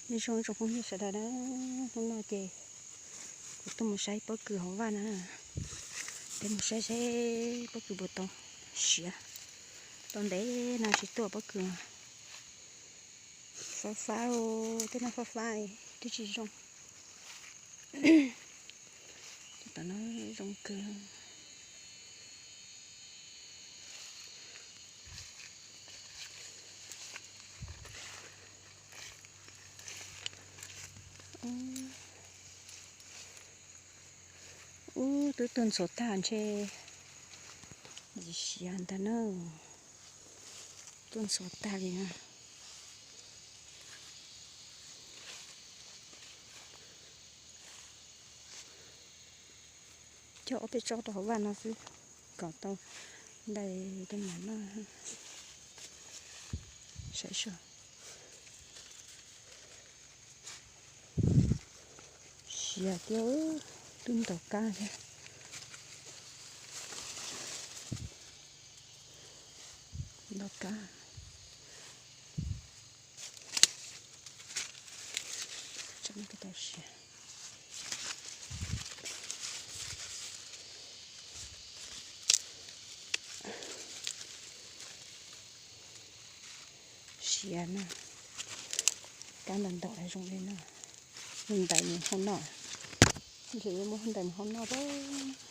Nyob zoo ib tsoom phooj ywg sawv daws na, hnub no ces kuv tuaj mus saib pob kws hauv vaj na. Peb mus saib seb pob kws puas tau siav. Tau ntev no tsis tuaj pob kws. Fab fab, tej no fab fab twb tsis zoo. Tom no zoo kawg. Ub, twb tuag ntxhuav tag ntshe siav ntag na. Tuag ntxhuav tag li na. Coj ob peb tsob rau hauv vaj no xwb, kom tau ntais rau maum noj. Saib seb. Siav thiab, twb ntaus kab thiab. Ntaus kab. Siav na, kab ntaus ntaus zoo li no, mus ntais mus hau noj, ntshe yuav muab ntais mus hau noj thiab.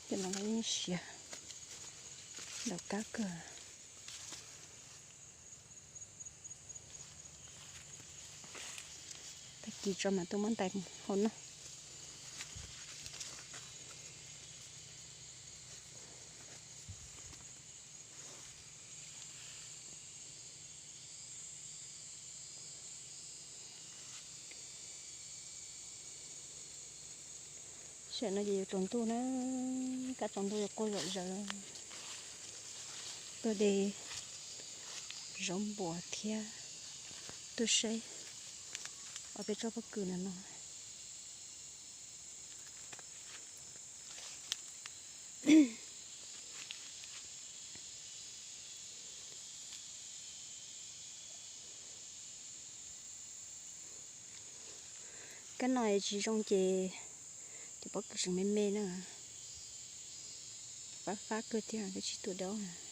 Cov no yeej siav, ntaus kab kawg. Tag kis tso mas tuaj muab ntais hau noj. Tam no ces yuav tsaus ntuj na, kab tsaus ntuj yuav quaj zom zaws. Tuaj de zaub npua thiab tuaj saib ob peb tsob pob kws no no. Kab no tsis zoo ces cov pob kws tseem me me na. Fab fab kawg thiab, twb tsis tuaj dab.